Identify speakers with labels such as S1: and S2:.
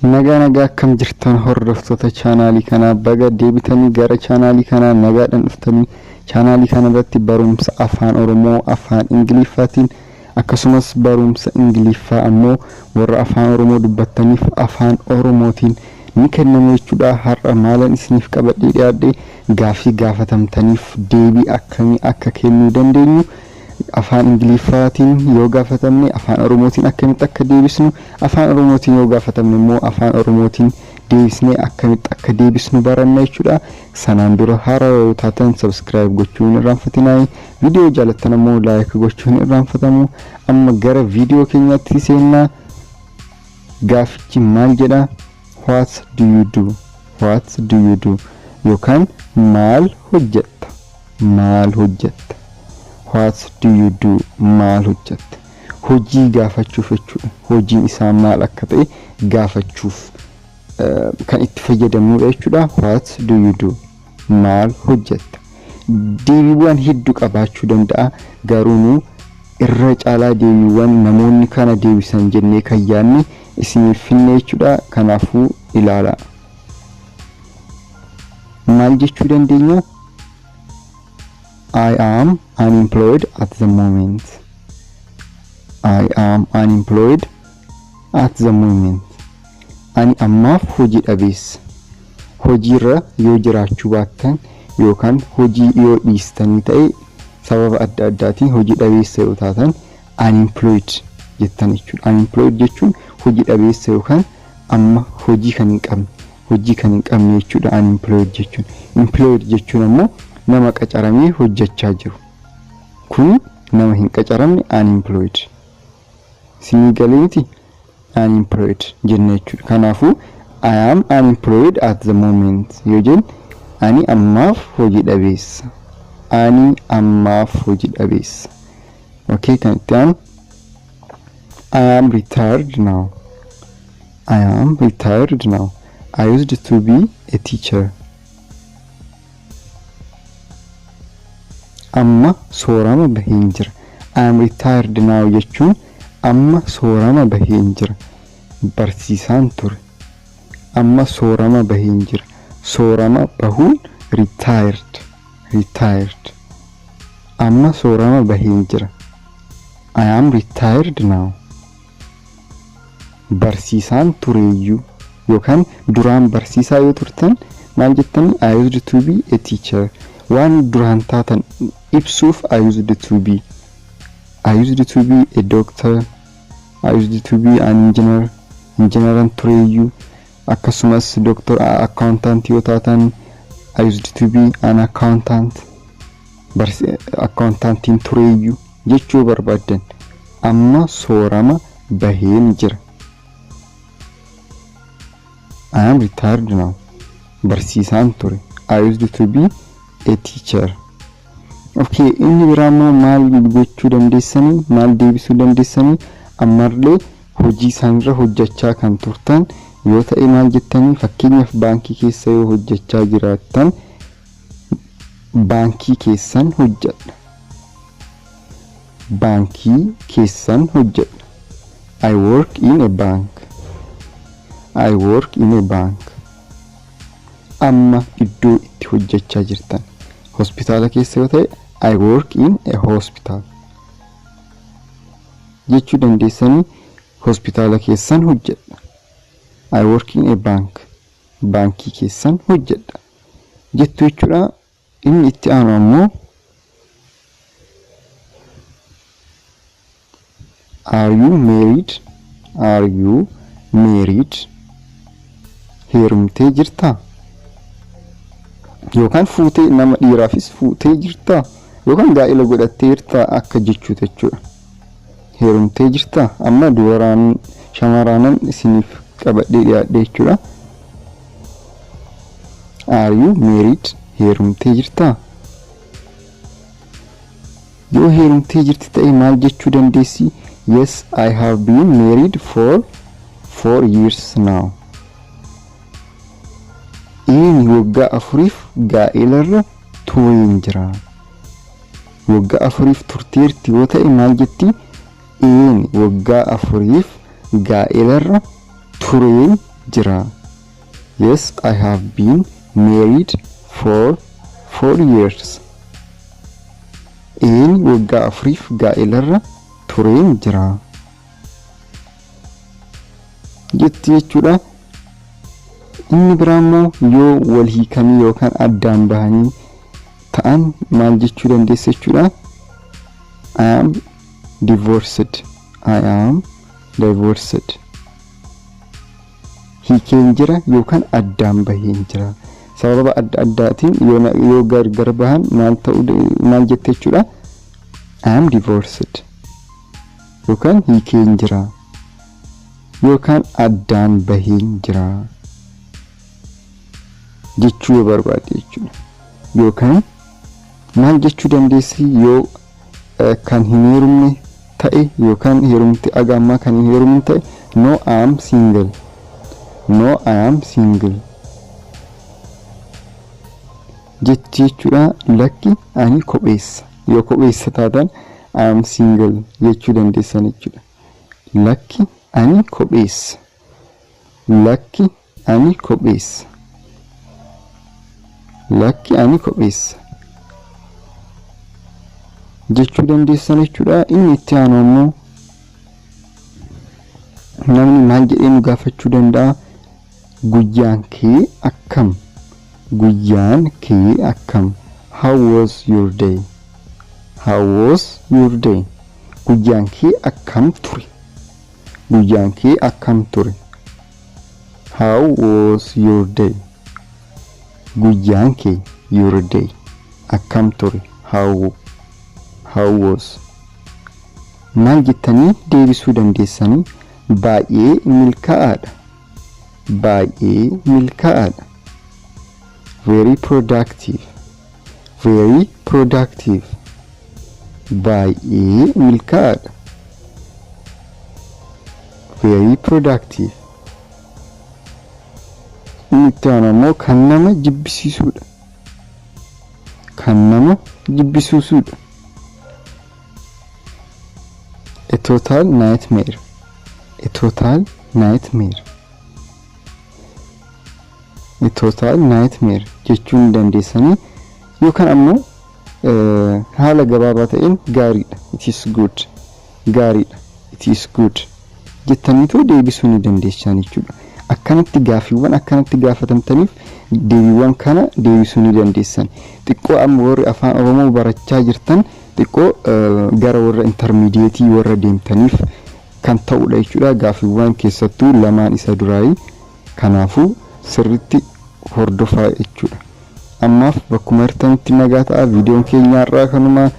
S1: Nagaa nagaa, akkam jirtan hordoftoota chaanaalii kanaa? Baga deebitanii gara chaanaalii kanaa nagaadhaan dhuftanii. Chaanaalii kana irratti barumsa Afaan Oromoo Afaan Ingiliffaatiin, akkasumas barumsa Ingiliffaa ammoo warra Afaan Oromoo dubbattaniif Afaan Oromootiin ni kennama jechuudha. Har'a maalan isiniif qabadhee dhiyaadhe? Gaaffii gaafatamtaniif deebii akkamii akka kennuu dandeenyu, Afaan Ingiliffaatiin yoo gaafatamne Afaan Oromootiin akkamitti akka deebisnu, Afaan Oromootiin yoo gaafatamne immoo Afaan Oromootiin deebisnee akkamitti akka deebisnu baranna jechuudha. Sanaan dura haaraa yoo taatan subscribe gochuu hin irraanfatinaa. Viidiyoo jaalattan ammoo like gochuu hin irraanfatamu. Amma gara viidiyoo keenyaatti seennaa. Gaafichi maal jedha? What do you do? What do you do? Yookaan maal hojjetta? Maal hojjetta? What do you do? Maal hojjetta? Hojii gaafachuuf jechuudha. Hojiin isaa maal akka ta'e gaafachuuf kan itti fayyadamnudha jechuudha. What do you do? Maal hojjetta? Deebiiwwan hedduu qabaachuu danda'a. Garuu nu irra caalaa deebiiwwan namoonni kana deebisan jennee kan yaadne isiniif finne jechuudha. Kanaafuu ilaala. Maal jechuu dandeenya? I am unemployed at the moment. I am unemployed at the moment. Ani ammaaf hojii dhabeessa. Hojiirra yoo jiraachuu baattan yookaan hojii yoo dhiistanii ta'e, sababa adda addaatiin hojii dhabeessa yoo taatan, unemployed jettan jechuudha. Unemployed jechuun hojii dhabeessa yookaan amma hojii kan hin qabne, hojii kan hin qabne jechuudha unemployed jechuun. Employed jechuun ammoo nama qacaramee hojjechaa jiru. Kun nama hin qacaramne unemployed. Isinii galee miti? Unemployed jenna jechuudha. Kanaafuu "I am unemployed at the moment" yoo jennu, ani ammaaf hojii dhabeessa. Ani ammaaf hojii dhabeessa. Okay, kan itti aanu, I am retired now. I am retired now. I used to be a teacher. Amma soorama baheen jira. "I am retired now" jechuun amma soorama baheen jira. Barsiisaan ture. Amma soorama baheen jira. Soorama bahuun retired. Retired. Amma soorama baheen jira. I am retired now. Barsiisaan tureeyyuu yookaan duraan barsiisaa yoo turtan maal jettanii? I used to be a teacher. Waan duraan taatan ibsuuf I used to be. I used to be a doctor. I used to be an engineer. Injiinaran tureeyyuu. Akkasumas doctor, accountant yoo taatan, I used to be an accountant. Accountantiin tureeyyuu jechuu barbaaddan, amma soorama baheen jira. I am retired now. Barsiisaan ture. I used to be a teacher. Okay, inni biraa immoo maal gochuu dandeessanii, maal deebisuu dandeessanii? Ammallee hojii isaanirra hojjechaa kan turtan yoo ta'e maal jettanii? Fakkeenyaaf baankii keessa yoo hojjechaa jiraattan, baankii keessan hojjedha. Baankii keessan hojjedha. I work in a bank. I work in a bank. Amma iddoo itti hojjechaa jirtan hospitaala keessa yoo ta'e, I work in a hospital jechuu dandeessanii, hospitaala keessan hojjedha. I work in a bank. Baankii keessan hojjedha jettu jechuudha. Inni itti aanu ammoo, Are you married? Are you married? Heerumtee jirtaa? Yookaan fuutee, nama dhiiraafis fuutee jirtaa? Yookaan gaa'ela godhattee jirtaa akka jechuuti jechuudha. Heerumtee jirtaa? Amma dubaraan shamarraanan isiniif qabadhee dhiyaadhe jechuudha. Are you married? Heerumtee jirtaa? Yoo heerumtee jirti ta'e maal jechuu dandeessi? Yes, I have been married for 4 years now. Inni waggaa 4f gaa'elarra tureen jira. Waggaa 4f turteerti yoo ta'e maal jetti? Een, waggaa 4f gaa'elarra tureen jira. Yes, I have been married for 4 years. Een, waggaa 4f gaa'elarra tureen jira jetti jechuudha. Inni biraa immoo yoo wal hiikanii yookaan addaan bahanii ta'an maal jechuu dandeessa jechuudha? I am divorced. I am divorced. Hiikeen jira yookaan addaan baheen jira. Sababa adda addaatiin yoo gargar bahan maal ta'uu, maal jette jechuudha? I am divorced. Yookaan hiikeen jira yookaan addaan baheen jira jechuu yoo barbaade jechuudha. Yookaan maal jechuu dandeessi yoo kan hin heerumne ta'e yookaan heerumte, aga ammaa kan hin heerumne ta'e? No, I am single. No, I am single jechi jechuudha. Lakki, ani kopheessa. Yoo kopheessa taatan "I am single" jechuu dandeessan jechuudha. Lakki, ani kopheessa. Lakki, ani kopheessa. Lakki, ani kopheessa jechuu dandeessan jechuudha. Inni itti aanu immoo namni maal jedhee nu gaafachuu danda'a? Guyyaan kee akkam? Guyyaan kee akkam? How was your day? How was your day? Guyyaan kee akkam ture? Guyyaan kee akkam ture? How was your day? Guyyaan kee, your day, akkam ture? How was? Maal jettanii deebisuu dandeessanii? Baay'ee milkaa'aadha. Baay'ee milkaa'aadha. Very productive. Very productive. Baay'ee milkaa'aadha. Very productive. Inni itti aanu immoo kan nama jibbisiisuudha. Kan nama jibbisiisuudha. A total nightmare. A total nightmare. A total nightmare jechuu ni dandeessanii yookaan ammoo haala gabaabaa ta'een gaariidha. It is good. Gaariidha. It is good. Jettaniitoo deebisuu ni dandeessan jechuudha. Akkanatti gaaffiiwwan akkanatti gaafatamtaniif deebiiwwan kana deebisuu ni dandeessan. Xiqqoo amma warri afaan Oromoo barachaa jirtan, xiqqoo gara warra intermediate warra deemtaniif kan ta'udha jechuudha. Gaaffiiwwan keessattuu lamaan isa duraayi. Kanaafuu sirritti hordofaa jechuudha. Ammaaf bakkuma jirtanitti nagaa ta'a. Viidiyoon keenya har'aa kanuma.